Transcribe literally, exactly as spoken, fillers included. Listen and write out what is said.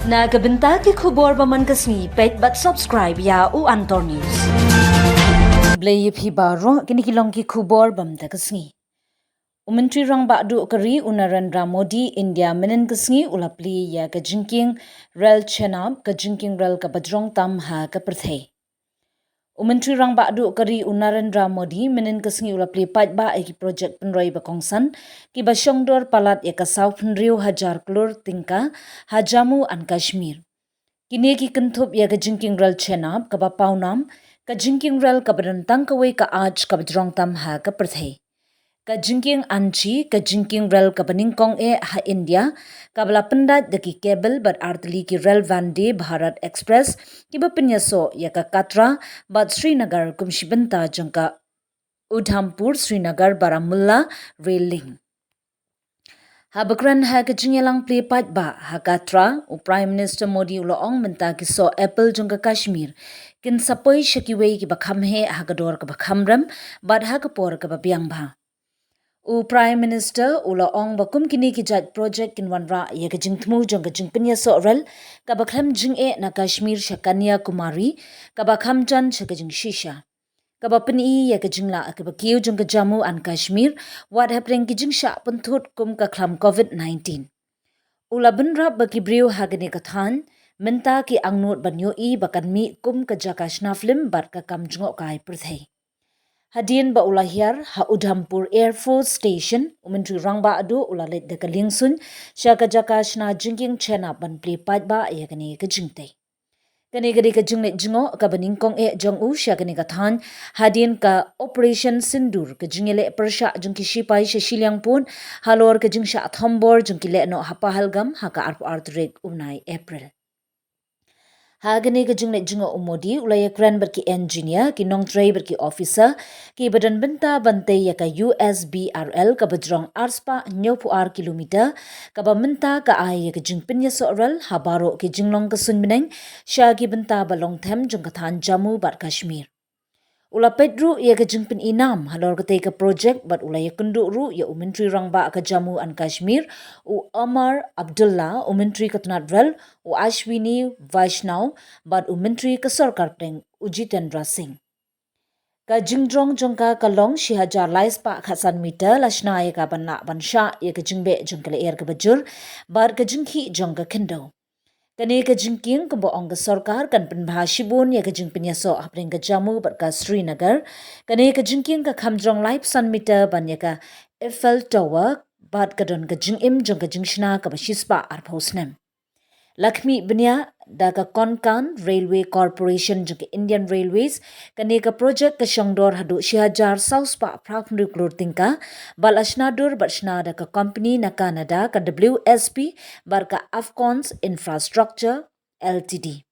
Na ka bynta ki khubor ba man ka sngi, peit bad subscribe ïa U Antor News. Blei ïa phi baroh, kine ki long ki khubor ba man ka sngi. U Myntri Rangbah Duh ka ri u Narendra Modi, India, mynnin ka sngi u la plie ïa ka jingkieng rel Chenab, ka jingkieng rel kaba jrong tam ha ka pyrthei. U Myntri Rangbah Duh ka ri u Narendra Modi mynnin ka sngi u la plie paidbah ïa ki projek pynroi ba kongsan kiba shongdor palat ïa ka saw phew hynriew hajar klur tyngka ha Jammu and Kashmir. Kine ki kynthup ïa ka jingkieng rel Chenab kaba pawnam, ka jingkieng rel kaba don tang kawei ka arch kaba jrong tam ha ka pyrthei. Ka jingkieng Anchi, ka jingkieng rel kaba nyngkong eh ha India, kaba la pyndait da ki cable bad artylli ki rel Vande Bharat Express, kiba pynïasoh ïa ka Katra bad Srinagar kum shi bynta jong ka Udhampur Srinagar Baramulla rail link. Haba kren ha ka jingïalang plie paidbah ha Katra, u Prime Minister Modi u la ong mynta ki soh apple jong ka Kashmir kin sa poi sha kiwei kiba kham heh ha ka dor kaba kham rem bad ha ka por kaba biang bha. U Prime Minister u la ong ba kum kine ki jait projek kin wanrah ïa ka jingthmu jong ka jingpynïasoh rel kaba khlem jingeh na Kashmir sha Kanyakumari, kaba kham jan sha ka jingshisha, kaba pyni ïa ka jinglah kaba kiew jong ka Jammu and Kashmir wat hapdeng ki jingshah pynthut kum ka khlam covid nineteen. U la bynrap ba ki briew ha kane ka thaiñ mynta ki angnud ban ïohi ba kan mih kum ka jaka shna film bad ka kam jngohkai pyrthei. Hadien ba u la hiar ha Udhampur Air Force Station, u Myntri Rangbah Duh u la leit da ka liengsuiñ sha ka jaka shna jingkieng Chenab ban plie paidbah ïa kane ka jingtei. Kane ka dei ka jingleit jngoh kaba nyngkong eh jong u sha kane ka thaiñ hadien ka Operation Sindoor, ka jingïaleh pyrshah jong ki shipai sha shiliang pud halor ka jingshah thombor jong ki lehnoh ha Pahalgam ha ka arphew ar tarik u bnai April. Ha kane ka jingleit jngoh u Modi u la ïakren bad ki engineer, ki nongtrei bad ki officer kiba don bynta ban tei ïa ka U S B R L kaba jrong arspah hynñiewphew ar kilometer, kaba mynta ka ai ïa ka jingpynïasoh rel ha baroh ki jinglong ka suiñ bneng sha ki bynta ba long them jong ka thaiñ Jammu bad Kashmir. U la peit ruh ïa ka jingpyni nam halor katei ka projek bad u la ïakynduh ruh ïa u Myntri Rangbah ka Jammu and Kashmir, u Omar Abdullah, u Myntri ka tnat rel, u Ashwini Vaishnaw, bad u Myntri ka Sorkar Pdeng, u Jitendra Singh. Ka jingjrong jong ka ka long shi hajar lai spah khatsan meter, la shna ïa ka ban lah ban shah ïa ka jingbeh jong ka lyer kaba jur bad ka jingkhih jong ka khyndew. Kane ka jingkieng kumba ong ka sorkar kan pynbha shibun ïa ka jingpynïasoh hapdeng ka Jammu bad ka Srinagar. Kane ka jingkieng ka kham jrong laiphew san meter ban ïa ka Eiffel Tower bad ka don ka jingim jong ka jingshna kaba shispah arphew snem. La khmih bniah da ka Konkan Railway Corporation jong ka Indian Railways. Kane ka projek ka shongdor haduh shi hajar saw spah phra phew hynriew klur tyngka, bad la shna dur bad shna da ka company na Canada ka W S P bad ka Afcons Infrastructure L T D.